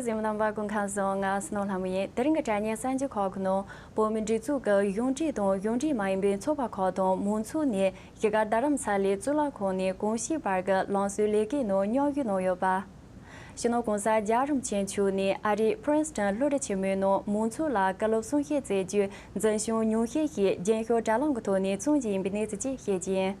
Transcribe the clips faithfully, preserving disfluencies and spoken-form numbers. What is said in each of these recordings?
གཟིགས་མོ་རྣམ་པ་སྐུ་ཁམས་བཟང་། ང་སྣོ་ལྷ་མོ་ཡིན། དེ་རིང་གི་དྲ་བརྙན་གསར་འགྱུར་ཁག་གི་ནང་བོད་མིའི་སྒྲིག་འཛུགས་ཀྱི་གཞུང་འབྲེལ་དང་གཞུང་འབྲེལ་མ་ཡིན་པའི་ཚོགས་པ་ཁག་དང་མང་ཚོགས་ནས་གཞིས་སྒར་རྡ་རམ་ས་ལའི་གཙུག་ལག་ཁང་ནས་གོང་ཞུས་བར་གྱི་ལམ་སྲོལ་ལས་ཀའི་ནང་མཉམ་ཞུགས་གནང་ཡོད་པ། སྤྱི་ནོར་༸གོང་ས་རྒྱལ་རིན་པོ་ཆེ་མཆོག་ནས་ཨ་རིའི་Princeton་སློབ་གྲྭ་ཆེན་མོའི་ནང་མང་ཚོགས་ལ་བཀའ་སློབ་གསུང་བཤད་སྩལ་རྒྱུའི་འཛིན་སྐྱོང་ཉུང་ཤས་ཤིག་རྒྱན་ཤོག་དྲ་ལམ་གྱི་ཐོག་ནས་བཙུགས་ཀྱི་ཡིན་པའི་གནས་ཚུལ་བཅས་བཤད་ཀྱི་ཡིན།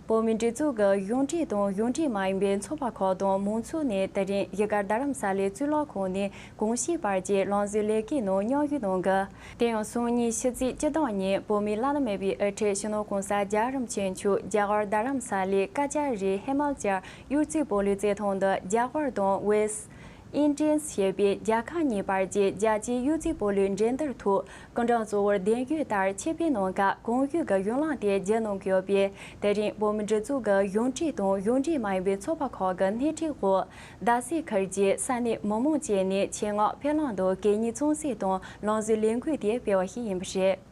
བོད་མིའི་སྒྲིག་འཛུགས་ཀྱི་གཞུང་འབྲེལ་དང་གཞུང་འབྲེལ་མ་ཡིན་པའི་ཚོགས་པ་ཁག་དང་མང་ཚོགས་ནས་དེ་རིང་གཞིས་སྒར་རྡ་རམ་ས་ལའི་གཙུག་ལག་ཁང་ནས་གོང་ཞུས་བར་གྱི་ལམ་སྲོལ་ལས་ཀའི་ནང་མཉམ་ཞུགས་གནང་གི། དེ་ཡང་སང་ཉིན་ཕྱི་ཚེས་བཅུ་བདུན་ཉིན་བོད་མིའི་བླ་ན་མེད་པའི་དབུ་ཁྲིད་སྤྱི་ནོར་༸གོང་ས་རྒྱལ་རིན་པོ་ཆེ་མཆོག་རྒྱ་གར་རྡ་རམ་ས་ལའི་ཀ་ཅཱ་རི་ཧི་མ་ཅལ་གཡུ་རྩེ་སྤོ་ལོའི་རྩེད་ཐང་དུ་རྒྱ་གར་དང་ཝེ་སི་ཨིན་ཌི་ཡན་ཞེས་པའི་རྒྱལ་ཁབ་གཉིས་བར་གྱི་རྒྱལ་སྤྱིའི་གཡུ་རྩེ་སྤོ་ལོའི་འགྲན་བསྡུར་ཐོག་སྐུ་མགྲོན་གཙོ་བོར་གདན་ཞུས་ལྟར་ཆེད་ཕེབས་གནང་སྐབས་གོང་ཞུས་ཀྱི་གཞུང་ལམ་དེ་བརྒྱུད་གནང་གི་ཡོད་པས། དེ་རིང་བོད་མིའི་སྒྲིག་འཛུགས་ཀྱི་གཞུང་འབྲེལ་དང་གཞུང་འབྲེལ་མ་ཡིན་པའི་ཚོགས་པ་ཁག་གི་སྣེ་ཁྲིད་འོག་རྡ་སའི་ཁུལ་གྱི་ས་གནས་མི་མང་བཅས་ནས་ཆེད་མངགས་ཕེབས་ལམ་དུ་གད་སྙིགས་བཙོང་སེལ་དང་ལམ་སྲོལ་ལས་འགུལ་དེ་སྤེལ་བ་ཞིག་ཡིན་པ་རེད།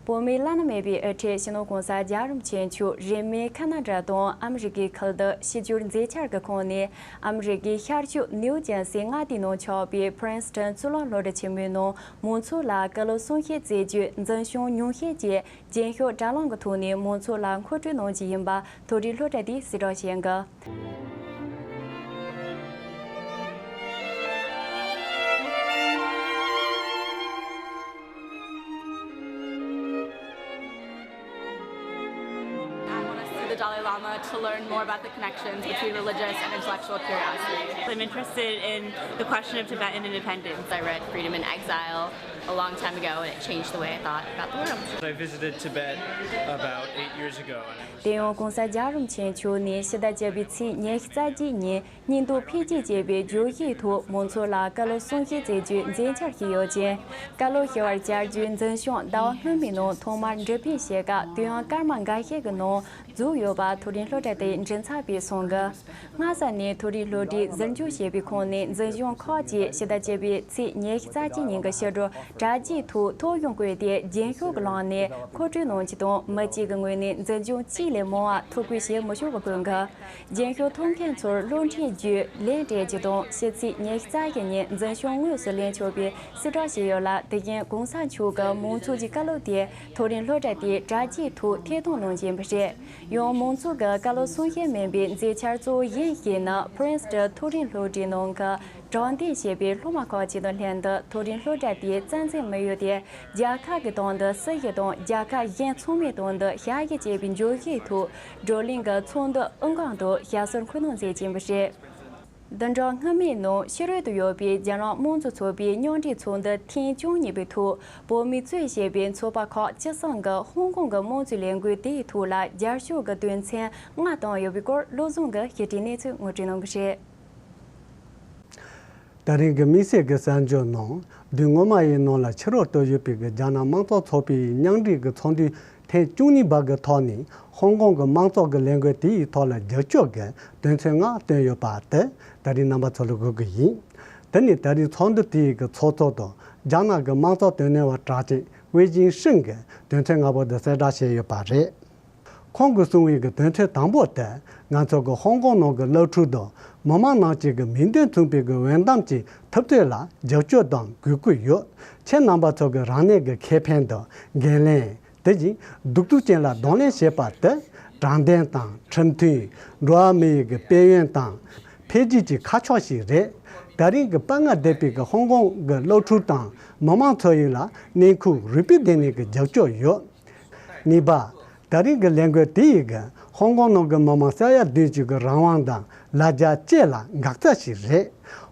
བོད་མིའི་བླ་ན་མེད་པའི་དབུ་ཁྲིད་སྤྱི་ནོར་༸གོང་ས་རྒྱལ་རིན་པོ་ཆེ་མཆོག་རིས་མེད་ཁ་ན་ཌ་དང་ཨ་མི་རི་ཀའི་ཁུལ་དུ་ཕྱི་འབྱོར་མཛད་འཆར་གྱི་ཁོངས་ནས། ཨ་མི་རི་ཀའི་ཤར་ཕྱོགས་ནིའུ་ཇར་སིའི་མངའ་སྡེའི་ནང་ཆགས་པའི་Princeton་གཙུག་ལག་སློབ་གྲྭ་ཆེན་མོའི་ནང་མང་ཚོགས་ལ་བཀའ་སློབ་གསུང་བཤད་སྩལ་རྒྱུའི་འཛིན་སྐྱོང་ཉུང་ཤས་ཀྱིས་རྒྱན་ཤོག་དྲ་ལམ་གྱི་ཐོག་ནས་མང་ཚོགས་ལ་མཁོ་སྤྲོད་གནང་རྒྱུ་ཡིན་པ་མཐོ་རིམ་སློབ་གྲྭ་དེས་གསལ་བསྒྲགས་བྱས་འདུག I want to see the Dalai Lama to learn more about the connections between religious and intellectual curiosity. I'm interested in the question of Tibetan independence. I read Freedom in Exile a long time ago, and it changed the way I thought about the world. I visited Tibet about eight years ago. And I was དེ་ཡང་༸གོང་ས་རྒྱལ་རིན་པོ་ཆེ་མཆོག་ནས་ཕྱི་ཟླ་བརྒྱད་པའི་ཚེས་ཉི་ཤུ་རྩ་གཅིག་ཉིན་སྙིང་སྟོབས་འཕེལ་རྒྱས་ཅེས་པའི་བརྗོད་གཞིའི་ཐོག་མང་ཚོགས་ལ་བཀའ་སློབ་གསུང་བཤད་སྩལ་རྒྱུའི་མཛད་འཆར་ཞིག་ཡོད་ཅིང་། བཀའ་སློབ་ཞུ་བར་བཅར་རྒྱུའི་འཛིན་སྐྱོང་ཟླ་བ་སྔོན་མའི་ནང་ཐོག་མར་འགྲུལ་ཕན་བྱེད་སྐབས་དུས་ཡུན་སྐར་མ་འགའ་ཤས་ཀྱི་ནང་འཛུལ་ཡོད་པ་མཐོ་རིམ་སློབ་གྲྭ་དེའི་མགྲིན་ཚབ་པས་གསུངས་འདུག་སྔ་ས་ནས་མཐོ་རིམ་སློབ་གྲྭའི་ཟུར་འཇོག་བྱེད་པའི་ཁོངས་ནས་འཛིན་སྐྱོང་ཁག་ཅིག་ཕྱི་ཟླ་བཅུ་པའི་ཚེས་ཉི་ཤུ་རྩ་གཅིག་ཉིན་གྱི་ཕྱི་དྲོ་དྲ་རྒྱའི་ཐོག་ཐོ་གཞུང་བཀོད་དེ་རྒྱན་ཤོག་གི་ལམ་ནས་མཁོ་སྤྲོད་གནང་རྒྱུ་དང་། མི་གཅིག་གི་ངོས་ནས་འཛིན་སྐྱོང་གཅིག་ལས་མང་བ་ཐོ་འགོད་བྱེད་མི་ཆོག་པ་བཀོད་འདུག་རྒྱན་ཤོག་ཐོབ་མཁན་ཚོར་གློག་འཕྲིན་བརྒྱུད་ལན་སྤྲད་རྒྱུ་དང་། ཕྱི་ཚེས་ཉི་ཤུ་རྩ་བཞི་ཉིན་འཛིན་སྐྱོང་དངོས་སུ་ལེན་ཆོག་པའི་གསལ་བསྒྲགས་བྱས་ཡོད་ལ། དེ་བཞིན་གོང་ས་མཆོག་གི་མང་ཚོགས་ཀྱི་བཀའ་སློབ་དེ་མཐོ་རིམ་སློབ་གྲྭ་དེའི་དྲ་རྒྱའི་ཐོག་ཐད་གཏོང་གནང་བཞིན་པ་རེད། ཡང་མང་ཚོགས་ཀྱི་བཀའ་སློབ་གསུང་བཤད་མིན་པའི་མཛད་འཆར་གཙོ་བོ་གཞན་ཞིག་ནི་Princeton་མཐོ་རིམ་སློབ་གྲྭའི་ནང་གི་དྲང་བདེན་ཞེས་པའི་སློབ་མ་ཁག་ཅིག་དང་ལྷན་དུ་མཐོ་རིམ་སློབ་གྲྭ་དེའི་རྩ་འཛིན་དམིགས་ཡུལ་དེ་རྒྱལ་ཁབ་ཀྱི་དོན་དུ་སྲི་ཞུ་དང་། རྒྱལ་ཁབ་གཞན་ཚང་མའི་དོན་དུ་ཞབས་ཞུ་ཅེས་པའི་བརྗོད་གཞིའི་ཐོག་བགྲོ་གླེང་གི་ཚོགས་འདུ་དབུ་འཛུགས་དང་ཞབས་སོར་འཁོད་གནང་མཛད་ཀྱིན་པ་རེད། བདུན་ཕྲག་སྔོན་མའི་ནང་ཕྱི་རོལ་དུ་ཡོད་པའི་རྒྱ་ནག་དམངས་གཙོ་ཚོགས་པའི་མཉམ་འབྲེལ་ཚོགས་འདུ་ཐེངས་བཅུ་གཉིས་པའི་ཐོག་བོད་མི་གཙོས་བྱས་པའི་ཚོགས་པ་ཁག་ཅི་གསུམ་གྱིས་ཧོང་ཀོང་གི་དམངས་གཙོའི་ལས་འགུལ་དེའི་ཐོག་ལ་རྒྱབ་སྐྱོར་གྱི་དོན་ཚན་ལྔ་བཏོན་ཡོད་པའི་སྐོར་བློ་བཟང་གིས་ཞིབ་ཕྲའི་གནས་ཚུལ་ངོ་སྤྲོད་གནང་གི་རེད། ད་རིང་གི་དམིགས་བསལ་གྱི་གསར་འགྱུར་ནང་། དུས་སྔོན་མ་ཡི་ནང་ལ་ཕྱི་རོལ་དུ་ཡོད་པའི་གི་རྒྱ་ནག་དམངས་གཙོ་ཚོགས་པའི་མཉམ་འབྲེལ་གྱི་ཚོགས་འདུའི་ཐེངས་བཅུ་གཉིས་པ་གི་ཐོག་ནས་ཧོང་ཀོང་གི་དམངས་གཙོ་གི་ལས་འགུལ་དེ་ཡི་ཐོག་ལ་རྒྱབ་སྐྱོར་གྱི་དོན་ཚན་ལྔ་བཏོན་ཡོད་པ་དེ་ད་རིང་རྣམ་པ་ཚོ་ལ་འགོད་གི་ཡིན། དེ་ནི་ད་རིང་ཚོགས་འདུ་དེ་ཡི་གི་ཚོགས་གཙོ་དང་རྒྱ་ནག་གི་དམངས་གཙོ་དོན་གཉེར་བ་གྲགས་ཅན་ཝེ་ཅིན་ཧྲིན་གྱིས་དོན་ཚན་ལྔ་པོ་འདི་གསལ་བསྒྲགས་བྱས་ཡོད་པ་རེད། ཁོང་གིས་གསུངས་པའི་གི་དོན་ཚན་དང་པོ་དེ་ང་ཚོ་གི་ཧོང་ཀོང་ནང་གི་སློབ་ཕྲུག་དང་མི་མང་རྣམས་ཀྱི་གི་མིང་དོན་མཚུངས་པའི་གི་འོས་འདེམས་ཀྱི་ཐུབ་ཚོད་ལ་རྒྱབ་སྐྱོར་དང་གུས་བཀུར་ཡོད། ཁྱེད་རྣམ་པ་ཚོ་གི་རང་ནུས་ཀྱི་ཁེ་ཕན་དང་འགན་ལེན། དེ་བཞིན་གདུག་རྩུབ་ཅན་ལ་གདོང་ལེན་བྱེད་པ་དེ་དྲང་བདེན་དང་ཁྲིམས་མཐུན། འགྲོ་བ་མི་ཡི་གི་དཔལ་ཡོན་དང་འཕེལ་རྒྱས་ཀྱི་ཁ་ཕྱོགས་ཤིག་རེད། ད་རིང་གི་དཔའ་ངར་ལྡན་པའི་གི་ཧོང་ཀོང་གི་སློབ་ཕྲུག་དང་མི་མང་ཚོ་ཡིན་ལ་ནུས་ཁུངས་རིག་པའི་སྟེང་ནས་གི་རྒྱབ་སྐྱོར་ཡོད། གཉིས་པ། ད་རིང་གི་ལས་འགུལ་དེ་ཡི་གི་ཧོང་ཀོང་ནང་གི་མི་མང་ས་ཡ་བདུན་ཅུ་གི་རང་དབང་དང་ལ་རྒྱ་བཅས་ལ་འགག་རྩ་ཞིག་རེད།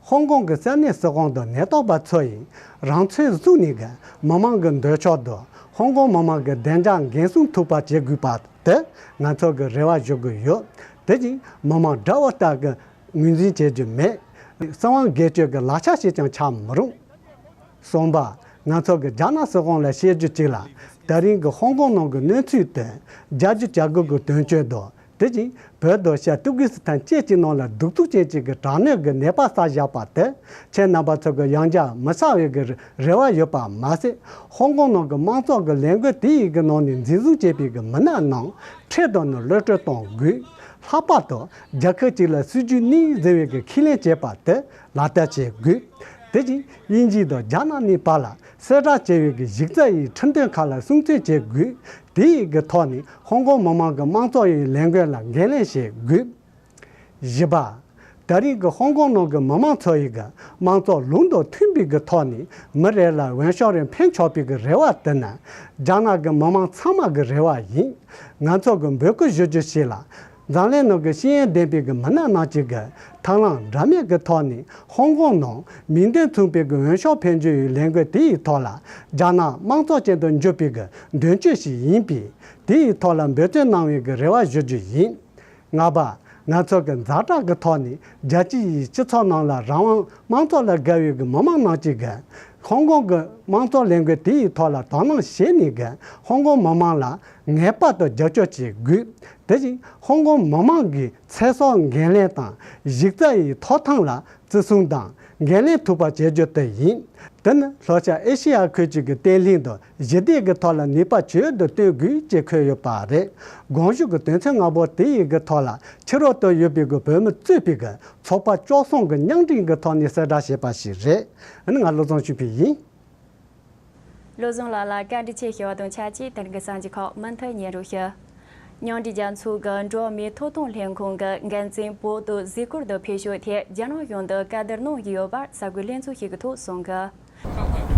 ཧོང་ཀོང་གི་ས་གནས་སྲིད་དབང་དང་ནད་ཐོག་པ་ཚོ་ཡིས་རང་ཚོད་བཟུང་ནས་གི་མི་མང་གི་འདོད་ཕྱོགས་དང་ཧོང་ཀོང་མི་མང་གི་བདེ་འཇགས་འགན་སྲུང་ཐུབ་པ་བྱེད་དགོས་པ་དེ་ང་ཚོ་གི་རེ་བ་ཞུ་གི་ཡོད། དེ་བཞིན་མི་མང་དགྲ་བོ་ལྟར་གི་ངོས་འཛིན་བྱེད་རྒྱུ་མེད། སྲིད་དབང་སྒེར་གཅོད་ཀྱི་ལག་ཆ་ཞིག་ཀྱང་ཆགས་མི་རུང་། གསུམ་པ། ང་ཚོ་གི་རྒྱ་ནག་སྲིད་དབང་ལ་བཤད་རྒྱུ་གཅིག་ལ། ད་རིང་གི་ཧོང་ཀོང་ནང་གི་གནས་ཚུལ་དེ་རྒྱལ་སྤྱི་བྱ་སྒོ་གི་དོན་གཅོད་དང་། དེ་བཞིན་བོད་དང་ཤར་ཏུར་ཀི་སི་ཐན་བཅས་ཀྱི་ནང་ལ་གདུག་རྩུབ་ཅན་གཅིག་གི་དྲག་གནོན་གྱི་ནད་པ་བསགས་བཞག་པ་དེ་ཁྱེད་རྣམ་པ་ཚོ་གི་ཡང་བསྐྱར་མི་བསགས་པའི་གི་རེ་བ་ཡོད་པ་མ་ཟད། ཧོང་ཀོང་ནང་གི་དམངས་གཙོ་གི་ལས་འགུལ་དེ་ཡི་གི་ནང་ནས་འཛིན་བཟུང་བྱས་པའི་གི་མི་སྣ་རྣམས་འཕྲལ་དུ་ནས་གློད་བཀྲོལ་གཏོང་དགོས། ལྷག་པར་དུ་རྒྱལ་ཁབ་ཅིག་ལ་སྲིད་ཇུས་གཉིས་ཟེར་བའི་གི་ཁས་ལེན་བྱེད་པ་དེ་ལག་བསྟར་བྱེད་དགོས། དེ་བཞིན་དབྱིན་ཇི་དང་རྒྱ་ནག་གཉིས་བར་ལ་གསལ་བསྒྲགས་བྱས་པའི་གི་གཞི་རྩ་ཡི་ཁྲིམས་དོན་ཁག་ལ་སྲུང་བརྩི་བྱེད་དགོས། དེ་ཡི་གི་ཐོག་ནས་ཧོང་ཀོང་མི་མང་གི་དམངས་གཙོ་ཡི་ལས་འགུལ་ལ་འགན་ལེན་བྱེད་དགོས། བཞི་པ། ད་རིང་གི་ཧོང་ཀོང་ནང་གི་མི་མང་ཚོ་ཡི་གི་དམངས་གཙོ་ལུགས་དང་མཐུན་པའི་གི་ཐོག་ནས་མི་རེ་ལ་འོས་ཤོག་རེ་འཕེན་ཆོག་པའི་གི་རེ་བ་དེ་ནི་རྒྱ་ནག་གི་མི་མང་ཚང་མ་གི་རེ་བ་ཡིན། ང་ཚོ་གི་འབོད་སྐུལ་ཞུ་རྒྱུ་ཞིག་ལ། འཛམ་གླིང་ནང་གི་ཤེས་ཡོན་ལྡན་པའི་གི་མི་སྣ་རྣམས་ཀྱིས་གི་དང་བླངས་འདྲ་མིན་གི་ཐོག་ནས་ཧོང་ཀོང་ནང་མིང་དོན་མཚུངས་པའི་གི་འོས་ཤོག་འཕེན་རྒྱུ་ཡི་ལས་འགུལ་དེ་ཡི་ཐོག་ལ་རྒྱ་ནག་དམངས་གཙོ་ཅན་དུ་འགྱུར་བའི་གི་མདུན་སྐྱོད་ཞིག་ཡིན་པས་དེ་ཡི་ཐོག་ལ་འབད་བརྩོན་གནང་བའི་གི་རེ་བ་ཞུ་རྒྱུ་ཡིན། ལྔ་པ། ང་ཚོ་གི་ཛ་དྲག་གི་ཐོག་ནས་རྒྱལ་སྤྱི་ཡི་སྤྱི་ཚོགས་ནང་ལ་རང་དབང་དམངས་གཙོ་ལ་དགའ་བའི་གི་མི་མང་རྣམས་ཀྱིས་གི་ཧོང་ཀོང་གི་དམངས་གཙོ་ལས་འགུལ་དེ་ཡི་ཐོག་ལ་དོ་སྣང་བྱས་ནས་གི་ཧོང་ཀོང་མི་མང་ལ་ངེས་པར་དུ་རྒྱབ་སྐྱོར་བྱེད་དགོས། དེ་བཞིན་ཧོང་ཀོང་མི་མང་གི་ཚེ་སྲོག་འགན་ལེན་དང་གཞི་རྩ་ཡི་ཐོབ་ཐང་ལ་བརྩི་སྲུང་དང་འགན་ལེན་ཐུབ་པ་བྱེད་རྒྱུ་དེ་ཡིན། དེ་ནི་ལྷོ་ཤར་ཨེ་ཤེ་ཡ་ཁུལ་གཅིག་གི་བརྟན་ལྷིང་དང་ཞི་བདེ་གི་ཐོག་ལ་ནུས་པ་ཇི་ཡོད་དུ་བཏོན་དགོས་ཅེས་འཁོད་ཡོད་པ་རེད། དགོངས་ཞུ་གི་དོན་ཚན་ལྔ་པོ་དེ་ཡི་གི་ཐོག་ལ་ཕྱི་རོལ་དུ་ཡོད་པའི་གི་བོད་མི་གཙོས་པའི་གི་ཚོགས་པ་བཅུ་གསུམ་གི་མཉམ་འབྲེལ་གི་ཐོག་ནས་གསལ་བསྒྲགས་བྱས་པ་ཞིག་རེད། ཨ་ནི་ང་བློ་བཟང་ཆོས་འཕེལ་ཡིན། བློ་བཟང་ལགས་ལ་བཀའ་དྲིན་ཆེ་ཞུ་བ་དང་ཆབས་ཅིག་དེ་རིང་གི་གསར་འགྱུར་ཁག་མུ་མཐུད་ཉན་རོགས་ཞུ། མཉམ་འབྲེལ་རྒྱལ་ཚོགས་ཀྱི་འགྲོ་བ་མིའི་ཐོབ་ཐང་ལྷན་ཁང་གི་འགན་འཛིན་བོད་དུ་གཟིགས་སྐོར་དུ་ཕེབས་ཞོར་དེ་རྒྱ་ནག་གཞུང་དུ་བཀའ་བསྡུར་གནང་གི་ཡོད་པར་གསར་འགོད་ལྷན་ཚོགས་ཤིག་གི་ཐོག་གསུངས་གི།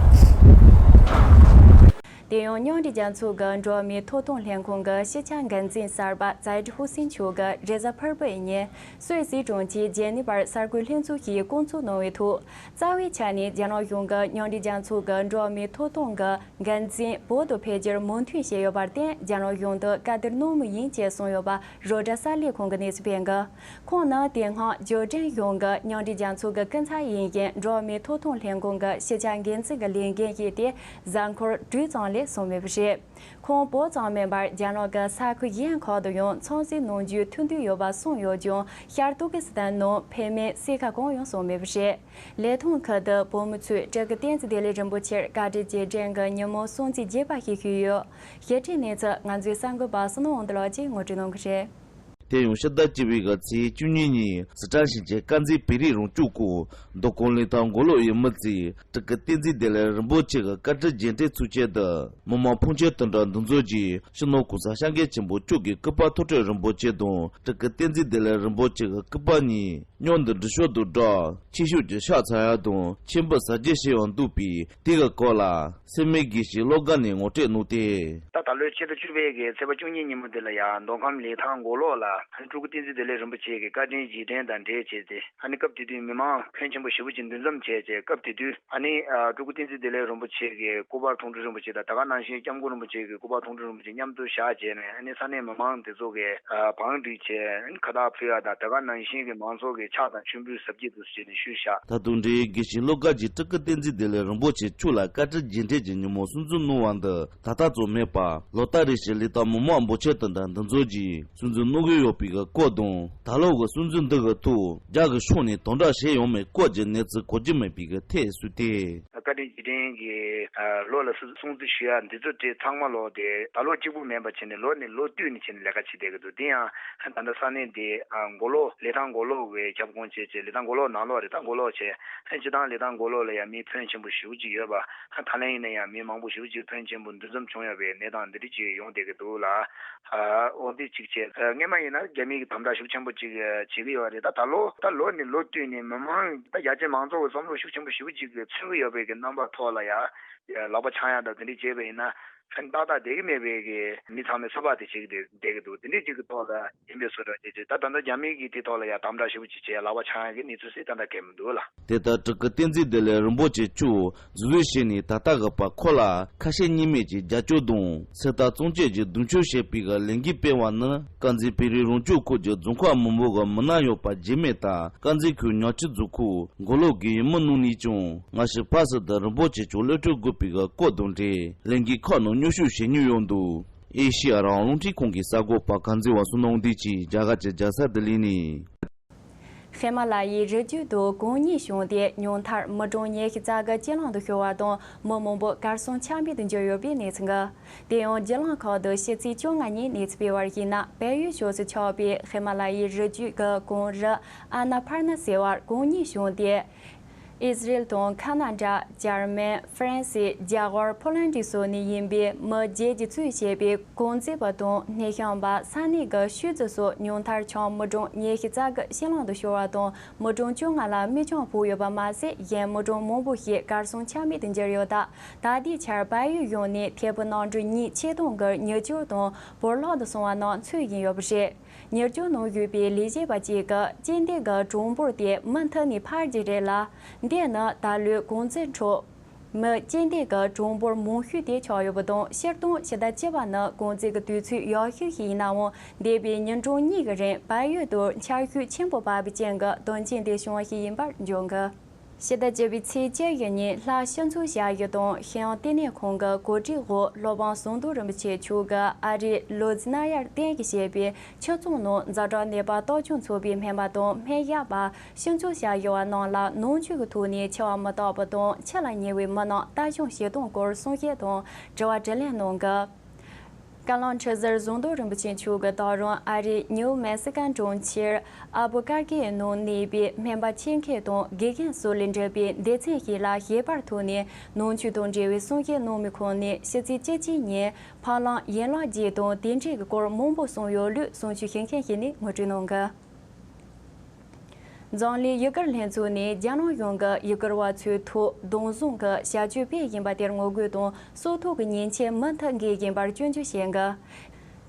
དེ་ཡང་མཉམ་འབྲེལ་རྒྱལ་ཚོགས་ཀྱི་འགྲོ་བ་མིའི་ཐོབ་ཐང་ལྷན་ཁང་གི་ཕྱི་འབྲེལ་འགན་འཛིན་གསར་པ་ཛའིད་ཧུ་སིན་མཆོག་གིས་རེས་གཟའ་ཕུར་བུའི་ཉིན་སུད་སི་གྲོང་ཁྱེར་ཇེ་ནི་ཝར་གསར་འགོད་ལྷན་ཚོགས་ཀྱིས་བསྐོང་ཚོགས་གནང་བའི་ཐོག་རྩ་བའི་ཆ་ནས་རྒྱ་ནག་གཞུང་གིས་མཉམ་འབྲེལ་རྒྱལ་ཚོགས་ཀྱི་འགྲོ་བ་མིའི་ཐོབ་ཐང་གི་འགན་འཛིན་བོད་དུ་ཕེབས་རྒྱུར་མོས་མཐུན་བྱས་ཡོད་པར་བརྟེན་རྒྱ་ནག་གཞུང་དུ་བཀའ་བསྡུར་གནང་མུས་ཡིན་ཅེས་གསུངས་ཡོད་པ་རོའི་ཊར་གསར་ལས་ཁང་གིས་གནས་ཚུལ་སྤེལ་གི། ཁོང་ནི་དེ་སྔ་ཇོར་ཌན་གཞུང་གི་མཉམ་འབྲེལ་རྒྱལ་ཚོགས་ཀྱི་སྐུ་ཚབ་ཡིན་ཞིང་འགྲོ་བ་མིའི་ཐོབ་ཐང་ལྷན་ཁང་གི་ཕྱི་འབྲེལ་འགན་འཛིན་གྱི་ལས་འགན་བཞེས་ཏེ་གཟའ་འཁོར་དྲུག་ཙམ་ལས་སོང་མེད་པ་རེད། ཁོང་བོད་ཙམ་མིན་པར་རྒྱ་ནག་གི་ས་ཁུལ་གཞན་ཁག་ཏུ་ཡང་འཚམས་གཟིགས་གནང་རྒྱུའི་ཐུགས་འདུན་ཡོད་པ་གསུངས་ཡོད་ཀྱང་ཤར་ཏུར་ཀི་སི་ཐན་ནང་ཕེབས་མིན་གསལ་ཁ་གང་ཡང་སོང་མེད་པ་རེད། ལས་ཐོག་ཁུལ་དུ་བོད་མི་ཚོས་སྤྲུལ་སྐུ་བསྟན་འཛིན་བདེ་ལེགས་རིན་པོ་ཆེར་བཀའ་དྲིན་རྗེས་དྲན་གྱི་ཉིན་མོ་སྲུང་བརྩི་བྱས་པ་ཞིག་ཞུས་ཡོད། ཞིབ་ཕྲའི་གནས་ཚུལ་ང་ཚོའི་གསར་འགོད་པ་བསོད་ནམས་དབང་འདུས་ལགས་ཀྱིས་ངོ་སྤྲོད་གནང་གི་རེད། དེ་ཡང་ཕྱི་ཟླ་བཅུ་པའི་གི་ཚེས་བཅུ་གཉིས་ཉིན་སི་ཁྲོན་ཞིང་ཆེན་དཀར་མཛེས་བོད་རིགས་རང་སྐྱོང་ཁུལ་མདོ་ཁམས་ལི་ཐང་མགོ་ལོག་ཡུལ་མི་ཚོས་སྤྲུལ་སྐུ་བསྟན་འཛིན་བདེ་ལེགས་རིན་པོ་ཆེ་གི་བཀའ་དྲིན་རྗེས་དྲན་ཚོགས་ཆེན་དུ་མི་མང་ཕོན་ཆེན་དང་འདྲ་འདུ་འཛོམས་ཀྱིས་སྤྱི་ནོར་གོང་ས་སྐྱབས་མགོན་ཆེན་པོ་མཆོག་གི་སྐུ་པར་ཐུགས་སྤྲུལ་རིན་པོ་ཆེ་དང་སྤྲུལ་སྐུ་བསྟན་འཛིན་བདེ་ལེགས་རིན་པོ་ཆེ་གི་སྐུ་པར་གཉིས་མཉམ་དུ་འབྲི་ཤོག་དང་སྦྲགས་ཆོས་ཞབས་ཀྱི་ཕྱག་འཚལ་ཡག་དང་མཆོད་འབུལ་གཟབ་རྒྱས་བྱེད་ཡག་འདུག་པས་དེ་གི་སྐོར་ལ། སེར་སྨད་དགེ་བཤེས་བློ་དགའ་ནས་ངོ་སྤྲོད་གནང་སྟེ། ད་ད་ལོའི་ཕྱི་ཟླ་བཅུ་པའི་གི་ཚེས་པ་བཅུ་གཉིས་ཉིན་མོ་དེ་ལ་ཡང་མདོ་ཁམས་ལི་ཐང་མགོ་ལོག་ལ་སྤྲུལ་སྐུ་བསྟན་འཛིན་བདེ་ལེགས་རིན་པོ་ཆེ་གི་བཀའ་དྲིན་རྗེས་དྲན་དང་འབྲེལ་བྱས་ཏེ་ཨ་ནི་སྐབས་དེ་དུས་མི་མང་ཕོན་ཆེན་པོ་ཞེ་པོ་ཅིག་འདུ་འཛོམས་བྱས་རྗེས་སྐབས་དེ་དུས་ཨ་ནི་སྤྲུལ་སྐུ་བསྟན་འཛིན་བདེ་ལེགས་རིན་པོ་ཆེ་གི་སྐུ་པར་མཐོང་གྲོལ་རིན་པོ་ཆེ་དང་ད་ག་ནང་བཞིན་སྐྱབས་མགོན་རིན་པོ་ཆེ་གི་སྐུ་པར་མཐོང་གྲོལ་རིན་པོ་ཆེ་མཉམ་དུ་བཞག་བྱས་ནས་ཨ་ནི་ས་གནས་མི་མང་དེ་ཚོ་གི་བང་སྒྲིག་བྱས་ཨ་ནི་ཁ་བཏགས་ཕུལ་ཡག་དང་ད་ག་ནང་བཞིན་གི་མང་ཚོགས་ཀྱི་ཕྱག་དང་མཆོད་འབུལ་གཟབ་རྒྱས་དུ་བྱས་ནས་ཞུས་བཞག་ད་དུང་འབྲེལ་ཡོད་དགེ་བཤེས་བློ་དགའ་གིས་སྤྲུལ་སྐུ་བསྟན་འཛིན་བདེ་ལེགས་རིན་པོ་ཆེ་མཆོག་ལ་བཀའ་དྲིན་རྗེས་དྲན་གྱི་ཉིན་མོ་སྲུང་བརྩི་གནང་བ་འདི་ད་ལྟ་ཙམ་མེད་པར་ལོ་ལྟར་རེ་བཞིན་ལི་ཐང་མི་མང་འབོར་ཆེན་དང་འདྲ་འདུ་འཛོམས་ཀྱིས་སྲུང་བརྩི་གནང་གི་ཡོད་པའི་སྐོར་དང་ད་ལོ་གི་སྲུང་བརྩི་འདི་གི་ཐོག་རྒྱ་གི་ཕྱོགས་ནས་དམ་དྲག་བྱས་ཡོད་མེད་སྐོར་གྱི་གནས་ཚུལ་གོ་རྒྱུ་མེད་པའི་ཐད་གསུངས་ཏེ། བཀའ་དྲིན་རྗེས་དྲན་གྱི་ལོ་ལ་སྲུང་བརྩི་ཞུ་ཡ་འདི་ཚོ་དེ་ཚང་མ་ལོ་དེ་ད་ལོ་གཅིག་པུ་མིན་པ་བྱས་ནས་ལོ་ནས་ལོ་བསྟུད་ནས་བྱས་ནས་ལས་ཀ་བྱེད་བསྡད་ཀྱི་འདུག་དེ་ཡང་ད་ལྟ་ས་གནས་འདི་མགོ་ལོག་ལི་ཐང་མགོ་ལོག་གི་ཁྱབ་ཁོངས་བྱས་བྱས་ལི་ཐང་མགོ་ལོག་ནང་ལོགས་རི་ཐང་མགོ་ལོག་བྱས། སྤྱིར་བཏང་ལི་ཐང་མགོ་ལོག་ལ་ཡང་མི་ཕོན་ཆེན་པོ་ཞེ་པོ་ཅིག་ཡོད་པ། ད་ལན་ཡིན་ན་ཡང་མི་མང་པོ་ཞེ་པོ་ཅིག་ཕོན་ཆེན་པོ་འདུ་འཛོམས་བྱུང་ཡོད་པའི་གནས་སྟངས་འདི་འདྲ་ཅིག་ཡོང་བསྡད་ཀྱི་འདུག་ལ། འོ་འདི་གཅིག་བྱས། སྔས་མ་ཡིན་ན་རྒྱ་མི་གིས་དམ་དྲག་ཤུགས་ཆེན་པོ་ཅིག་བྱེད་ཀྱི་ཡོད་རེད། ད་ད་ལོ་ད་ལོ་ནས་ལོ་བསྟུད་ནས་མི་མང་ད་རྒྱ་ཆེ་མང་ཚོགས་ཀྱི་བསམ་བློ་ཤུགས་ཆེན་པོ་ཞེ་པོ་ཅིག་མཚོན་གྱི་ཡོད་པའི་གི་རྣམ་པ་ཐོག་ལ་ཡང་ལག་པ་འཆང་ཡ་དང་དེ་འདྲ་བྱས་པ་ཡིན་ན་ཕན་ཏག་ཏག་བསྡད་ཀྱི་མེད་པའི་གི་མི་ཚང་མས་ཚོད་དཔག་དེ་བྱེད་ཀྱི་བསྡད་ཀྱི་འདུག་དེ་འདྲ་ཅིག་གི་ཐོག་ལ་ཡིན་པའི་བཟོ་འདྲ་བྱས་བྱས་ད་ད་ལྟ་རྒྱ་མི་གིས་དེ་ཐོག་ལ་ཡང་དམ་དྲག་ཞེ་པོ་ཅིག་བྱས་ལག་པ་འཆང་ཡ་གི་གནས་ཚུལ་ཞིག་ད་ལྟ་གང་ཡང་མི་འདུག་ལ། དེ་ལྟར་སྤྲུལ་སྐུ་བསྟན་འཛིན་བདེ་ལེགས་རིན་པོ་ཆེ་མཆོག་འཛུལ་བཞུད་བྱས་ནས་ད་ལྟ་གི་བར་ཁོ་ལ་ཁ་ཞེ་གཉིས་མེད་ཀྱི་རྒྱབ་སྐྱོར་དང་ཚོད་ལྟ་གཙང་བཅད་ཀྱི་གདུང་མཆོད་བྱེད་པའི་གི་ལས་འགུལ་སྤེལ་བ་ནི་དཀར་མཛེས་བོད་རིགས་རང་སྐྱོང་ཁུལ་གྱི་རྫོང་ཁག་མང་པོ་གི་མི་སྣ་ཡོད་པ་རྗེས་མའི་ལྟར་དཀར་མཛེས་ཁུལ་ཉག་ཆུ་རྫོང་ཁག་མགོ་ལོག་གི་ཡུལ་མི་རྣམས་ནས་ཀྱང་སྔ་ཕྱི་བར་གསུམ་དུ་རིན་པོ་ཆེ་མཆོག་གློད་གྲོལ་དགོས་པའི་གི་སྐོར་དང་འབྲེལ་ལས་འགུལ་ཁག་ནང་མཉམ་ཞུགས་བྱེད་མྱོང་ཡོད་འདུག་ཨེ་ཤེ་ཡ་རང་དབང་རླུང་འཕྲིན་ཁང་གི་གསར་འགོད་པ་དཀར་མཛེས་བ་བསོད་ནམས་དབང་འདུས་ཀྱིས་རྒྱ་གར་གྱི་རྒྱལ་ས་ལྡི་ལི་ནས། ཧི་མ་ལ་ཡའི་རི་རྒྱུད་དུ་གངས་རྙོག་བྱུང་སྟེ་ཉུང་མཐར་མི་གྲངས་ཉི་ཤུ་རྩ་དགུ་ཅི་ལང་དུ་ཤོར་བ་དང་། མི་མང་པོ་གར་སོང་ཆ་མེད་དུ་གྱུར་ཡོད་པའི་གནས་ཚུལ་འགའ། དེ་ཡང་ཇེ་ལང་ཁག་ཏུ་ཕྱི་ཚེས་བཅོ་ལྔ་ཉིན་གནས་ཚུལ་སྤེལ་བར་གཞིགས་ན། བལ་ཡུལ་ཕྱོགས་སུ་ཆགས་པའི་ཧི་མ་ལ་ཡའི་རི་རྒྱུད་ཀྱི་གངས་རི་ཨ་ན་ཕར་ན་ཟེར་བར་གངས་རྙོག་བྱུང་སྟེ། ཨི་ཟི་རེལ་དང་ཁ་ན་ཌ། འཇར་མན། ཧྥ་རན་སི། རྒྱ་གར། ཕོ་ལན་ཌི་སོགས་ནས་ཡིན་པའི་མི་བརྒྱད་ཀྱིས་གཙོས་བྱས་པའི་གངས་འཛེགས་པ་དང་སྣེ་ཤན་པ། ས་གནས་ཀྱི་ཤུལ་རྫི་སོགས་ཉུང་མཐར་ཆང་མི་གྲངས་ཉི་ཤུ་རྩ་དགུ་ཕྱི་ལང་དུ་ཤོར་བ་དང་། མི་གྲངས་བཅོ་ལྔ་ལ་མིག་རྒྱང་ཕོག་ཡོད་པ་མ་ཟད། གཞན་མི་གྲངས་མང་པོ་ཞིག་གར་སོང་ཆ་མེད་དུ་གྱུར་ཡོད་སྟབས། ད་ལྟའི་ཆར་བལ་ཡུལ་གཞུང་ནས་ཐད་འཕུར་གནམ་གྲུ་གཉིས་ཆེད་གཏོང་གི་མྱུར་སྐྱོབ་དང་བོར་ལྷག་ཏུ་སོང་བ་རྣམས་འཚོལ་བཞིན་ཡོད་པ་རེད། མྱུར་སྐྱོབ་ནང་ཞུགས་པའི་ལས་བྱེད་པ་གཅིག་གིས་སྐྱེ་ལྡན་གྱི་གྲངས་འབོར་དེ་མུ་མཐུད་ནས་འཕར་གྱི་རེད་ལ། འདི་ནི་ད་ལོའི་གངས་འཛེགས་ཁྲོད་མི་སྐྱེ་ལྡན་གྱི་གྲངས་འབོར་མང་ཤོས་དེ་ཆགས་ཡོད་པ་དང་། སྤྱིར་བཏང་ཕྱི་ཟླ་བཅུ་པ་ནི་གངས་འཛེགས་ཀྱི་དུས་ཚོད་ཡག་ཤོས་ཤིག་ཡིན་ནའང་། འདས་པའི་ཉིན་གྲངས་གཉིས་ཀྱི་རིང་བལ་ཡུལ་དུ་ཆར་ཤུགས་ཆེན་པོ་བབས་པའི་རྐྱེན་གྱིས་དོན་རྐྱེན་དེ་བྱུང་བ་ཞིག་ཡིན་པར་འཇོག་དགོས། ཕྱི་ཟླ་བཅུ་པའི་ཚེས་བཅུ་བཞི་ཉིན་ལྷ་ཕྱི་ཚུལ་ཞབས་ཞུ་དང་ཤེས་ཡོན་ལྟེ་གནས་ཁང་གི་གོ་སྒྲིག་འོག་སློབ་དཔོན་ཟམ་གདོང་རིན་པོ་ཆེ་མཆོག་གིས་ཨ་རིའི་ལུ་ཛི་ན་ཡར་བསྟན་གྱིས་བཤད་པའི་ཆུ་ཚོང་ནང་ཛ་དྲག་ནད་པ་གཏོགས་ཆུང་ཚོགས་པའི་སྨན་པ་དང་སྨན་ཞབས་པ། ཕྱི་ཚུལ་ཞབས་ཞུ་བ་རྣམས་ལ་ནང་ཆོས་ཀྱི་ཐོག་ནས་འཆི་བ་མི་རྟག་པ་དང་འཆི་ལ་ཉེ་བའི་མི་རྣམས་ལྟ་སྐྱོང་བྱེད་སྟངས་སྐོར་གསུང་བཤད་དང་དྲི་བ་དྲིས་ལན་གནང་གི། བཀའ་བློན་ཁྲི་ཟུར་ཟམ་གདོང་རིན་པོ་ཆེ་མཆོག་གིས་ད་རུང་ཨ་རིའི་ནིའུ་མེག་སི་ཀོ་གྲོང་ཁྱེར་ཨ་བུ་ཀར་ཀེའི་ནང་གནས་པའི་སྨན་པ་ཆེད་མཁས་དང་དགེ་རྒན་སོགས་ལས་གྲུབ་པའི་སྡེ་ཚན་ཞིག་ལ་ཞལ་པར་ཐོག་ནས་ནང་ཆོས་དང་འབྲེལ་བའི་གསུང་བཤད་གནང་མུས་ཁོངས་ནས་ཕྱི་ཚེས་བཅུ་གཅིག་ཉིན་ཕ་གླང་ཡན་ལག་བརྒྱད་དང་དེ་འབྲེལ་གྱི་སྐོར་མང་པོ་གསུངས་ཡོད་ལུགས་གསུང་ཆོས་ཞུ་མཁན་ཞིག་ནས་ངོ་སྤྲོད་གནང་གི། འཛམ་གླིང་ཡུལ་གར་ལྷན་ཚོགས་ནས་རྒྱ་ནག་གཞུང་གི་ཡུལ་གར་བ་ཚོའི་ཐོག་སྡོང་བཟང་གི་བྱ་སྤྱོད་སྤེལ་བཞིན་པ་དེར་ངོ་རྒོལ་དང་སྲོག་ཐོག་གི་ཉེས་ཆད་མུ་མཐུད་འགེལ་བཞིན་པར་སྐྱོན་བརྗོད་བྱས་འགའ།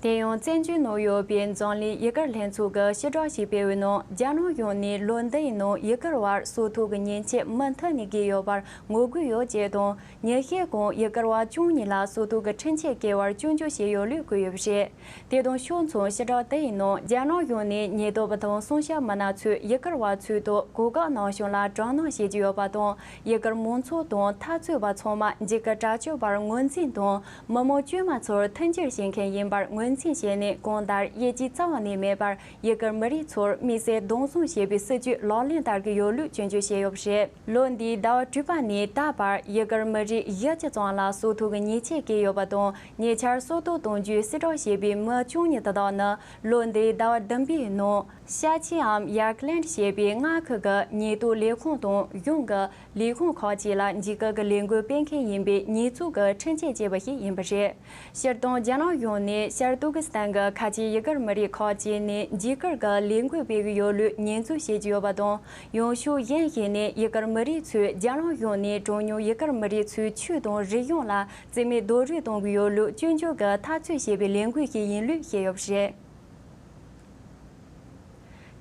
དེ་ཡང་བཙན་བྱོལ་ནང་ཡོད་པའི་འཛམ་གླིང་ཡུལ་གར་ལྷན་ཚོགས་ཀྱི་ཕྱི་དྲག་ཞིག་སྤེལ་བའི་ནང་རྒྱ་ནག་གཞུང་ནས་ལོ་འདིའི་ནང་ཡུལ་གར་བར་སྲོག་ཐོག་གི་ཉེས་ཆད་མུ་མཐུད་ནས་འགེལ་ཡོད་པར་ངོ་རྒོལ་ཡོད་ཅེས་དང་། ཉི་ཤུའི་གོང་ཡུལ་གར་བ་བཅུ་གཉིས་ལ་སྲོག་ཐོག་གི་ཁྲིམས་ཆད་བཀལ་བར་སྐྱོན་བརྗོད་བྱས་ཡོད་ལུགས་བཀོད་ཡོད་པ་རེད། དེ་དང་ཕྱོགས་མཚུངས་ཕྱི་དྲག་དེ་ཡི་ནང་རྒྱ་ནག་གཞུང་ནས་ཉེན་རྟོག་པ་དང་སྲུང་སྐྱོབ་མི་སྣ་ཚོས་ཡུལ་གར་བ་ཚོའི་ཐོག་གོ་སྐབས་གནང་བྱུང་ལ་དྲག་གནོན་བྱེད་ཀྱི་ཡོད་པ་དང་། ཡུལ་གར་མང་ཚོགས་དང་འཐབ་རྩོད་པ་ཚང་མ་འཇིགས་སྐུལ་དྲག་སྤྱོད་པར་ངོས་འཛིན་དང་། མི་མང་དཀྱུས་མ་ཚོར་མཐུན་འགྱུར་བྱེད་མཁན་ཡིན་པར་ངོས་འཛིན་བྱས་ནས། གང་ལྟར་དབྱེ་འབྱེད་རྩ་བ་ནས་མེད་པར་ཡུལ་གར་མི་རིགས་ཚོར་དམིགས་བསལ་སྡོང་བཟང་ཞེས་པའི་སྲིད་ཇུས་ལག་ལེན་བསྟར་གྱི་ཡོད་ལུགས་སྐྱོན་བརྗོད་བྱས་ཡོད་པ་རེད། ལོ་འདིའི་ཟླ་བ་དྲུག་པ་ནས་ད་བར་ཡུལ་གར་མི་རིགས་བཞི་བཅུ་ཙམ་ལ་སྲོག་ཐོག་གི་ཉེས་ཆད་བཀལ་ཡོད་པ་དང་། ཉེ་ཆར་སྲོག་ཐོག་གཏོང་རྒྱུའི་གསལ་བསྒྲགས་བྱས་པའི་མི་བཅུ་གཉིས་དེ་དག་ནི་ལོ་འདིའི་ཟླ་བ་བདུན་པའི་ནང་ཤ་ཆེའམ་ཡར་ཀི་ལན་ཌི་ཞེས་པའི་མངའ་ཁུལ་གྱི་ཉེན་རྟོག་ལས་ཁུངས་དང་གཞུང་གི་ལས་ཁུངས་ཁག་ཅིག་ལ་འཇིགས་སྐུལ་གྱི་ལས་འགུལ་སྤེལ་མཁན་ཡིན་པའི་ཉེས་འཛུགས་ཀྱི་ཁྲིམས་ཆད་བཅད་པ་ཞིག་ཡིན་པ་རེད། སྤྱིར་བཏང་རྒྱ་ནག་གཞུང་ནས་ཤར་ཏུར་ཀི་སི་ཐན་གྱི་ཁ་ཆེའི་ཡུལ་གར་མི་རིགས་ཁག་ཅིག་ནས་འཇིགས་སྐུལ་གྱི་ལས་འགུལ་སྤེལ་གྱི་ཡོད་ལུགས་ཉེས་འཛུགས་བྱེད་ཀྱི་ཡོད་པ་དང་། ཡང་ཕྱོགས་གཞན་ཞིག་ནས་ཡུལ་གར་མི་རིགས་ཚོས་རྒྱ་ནག་གཞུང་ནས་གྲངས་ཉུང་ཡུལ་གར་མི་རིགས་ཚོའི་ཆོས་དང་རིག་གཞུང་ལ་རྩིས་མེད་རྡོག་རོལ་གཏོང་གི་ཡོད་ལུགས་སྐྱོན་བརྗོད་ཀྱིས་འཐབ་རྩོད་བྱེད་པའི་ལས་འགུལ་ཞིག་ཡིན་ལུགས་བཤད་ཡོད་པ་རེད།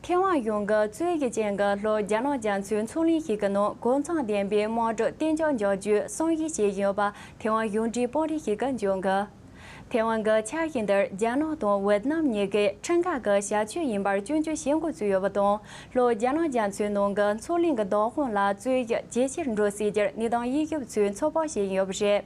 ཐེ་ཝན་གཞུང་གིས་རྩོད་གཞི་ཅན་གྱི་ལྷོ་རྒྱ་ནག་རྒྱ་མཚོའི་མཚོ་གླིང་ཞིག་གི་ནང་གོ་མཚོན་ལྡན་པའི་དམག་གྲུ་གཏན་འཇགས་འཇོག་རྒྱུའི་བསམ་གཞིག་བྱེད་བཞིན་ཡོད་པ་ཐེ་ཝན་གཞུང་འབྲེལ་དཔོན་རིགས་ཤིག་གིས་འཇོག་གི། ཐེ་ཝན་གྱི་འཆར་གཞི་འདིར་རྒྱ་ནག་དང་ཝེ་ཏི་ནམ་གཉིས་ཀས་ཁྲིམས་འགལ་གྱི་བྱ་སྤྱོད་ཡིན་པར་སྐྱོན་བརྗོད་བྱེད་འགོ་བཙུགས་ཡོད་པ་དང་། ལྷོ་རྒྱ་ནག་རྒྱ་མཚོའི་ནང་གི་མཚོ་གླིང་གི་བདག་དབང་ལ་རྩོད་གཞི་ཇེ་ཆེར་འགྲོ་སྲིད་རྒྱུར་གནས་སྟངས་དབྱེ་ཞིབ་ཚོས་ཚོད་དཔག་བྱེད་བཞིན་ཡོད་པ་རེད།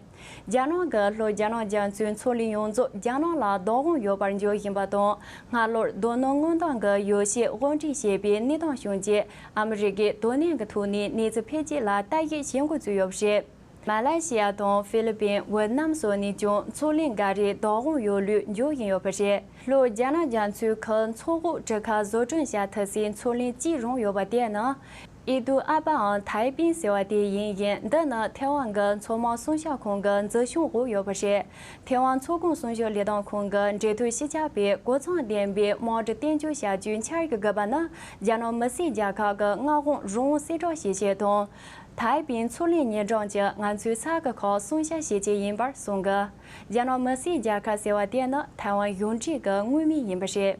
རྒྱ་ནག་གིས་ལྷོ་རྒྱ་ནག་རྒྱ་མཚོའི་མཚོ་གླིང་ཡོངས་རྫོགས་རྒྱ་ནག་ལ་བདག་དབང་ཡོད་པར་འཇོག་བཞིན་པ་དང་། སྔ་ལོར་རྡོ་སྣུམ་དངུལ་མདངས་ཀྱི་ཡོ་བྱད་དབོར་འདྲེན་བྱས་པའི་གནས་སྟངས་བྱུང་རྗེས། ཨ་མི་རི་ཀས་དོ་ནན་གྱི་ཐོག་ནས་གནས་ཚུལ་འཕེལ་རྒྱས་ལ་ལྟ་ཞིབ་བྱེད་འགོ་བཙུགས་ཡོད་པ་རེད། མ་ལེ་ཤི་ཡ་དང་ཧྥི་ལི་པིན། ཝེ་ཏི་ནམ་སོགས་ནས་ཀྱང་མཚོ་གླིང་འགའ་རེ་བདག་དབང་ཡོད་ལུགས་འཇོག་བཞིན་ཡོད་པ་རེད། ལྷོ་རྒྱ་ནག་རྒྱ་མཚོའི་ཁུལ་མཚོ་འོག་གྲུ་ཁ་བཟོ་སྐྲུན་བྱ་ཐུབ་སའི་མཚོ་གླིང་གཅིག་རང་ཡོད་པ་དེ་ནི། ཨི་ཏུའུ་ཨ་པའམ་ཐའེ་པིན་ཟེར་བ་དེ་ཡིན་ཞིང་། འདི་ནི་ཐེ་ཝན་གྱི་མཚོ་དམག་སྲུང་སྐྱོབ་ཁང་གི་འཛིན་སྐྱོང་འོག་ཡོད་པ་རེད། ཐེ་ཝན་མཚོ་ཁོངས་སྲུང་སྐྱོབ་ལས་དོན་ཁང་གི་འབྲེལ་མཐུད་སྤྱི་ཁྱབ་པས་གོ་མཚོན་ལྡན་པའི་དམག་གྲུ་གཏན་འཇགས་བྱ་རྒྱུའི་འཆར་གཞི་དགུ་པ་ནི། རྒྱ་ནག་མི་སེར་རྒྱལ་ཁབ་ཀྱི་མངའ་དབང་རང་དབང་གསལ་བསྒྲགས་བྱེད་ཆེད་དང་། ཐའེ་པིན་མཚོ་གླིང་ཉེ་འགྲམ་གྱི་ང་ཚོའི་ས་ཁུལ་ཁག་སྲུང་སྐྱོབ་བྱེད་ཆེད་ཡིན་པར་གསུངས་གི། རྒྱ་ནག་མི་སེར་རྒྱལ་ཁབ་ཟེར་བ་དེ་ནི་ཐའེ་ཝན་གཞུང་འབྲེལ་གྱི་དངོས་མིང་ཡིན་པ་རེད།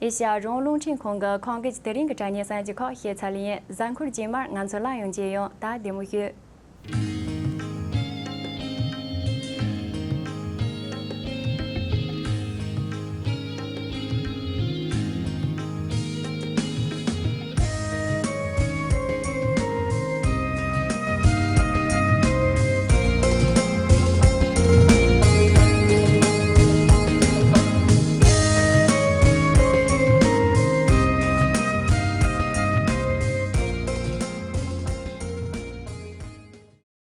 ཨེ་ཤ་ཡ་རང་དབང་རླུང་འཕྲིན་ཁང་གི་ཁམས་སྐད་ཀྱི་དེ་རིང་གི་དྲ་བརྙན་གསར་འགྱུར་ཁག་བཤད་ཚར་ལེ་ཡིན། གཟའ་འཁོར་རྗེས་མར་ང་ཚོ་སླར་ཡང་མཇལ་ཡོང་། ད་བདེ་མོ་བྱོས།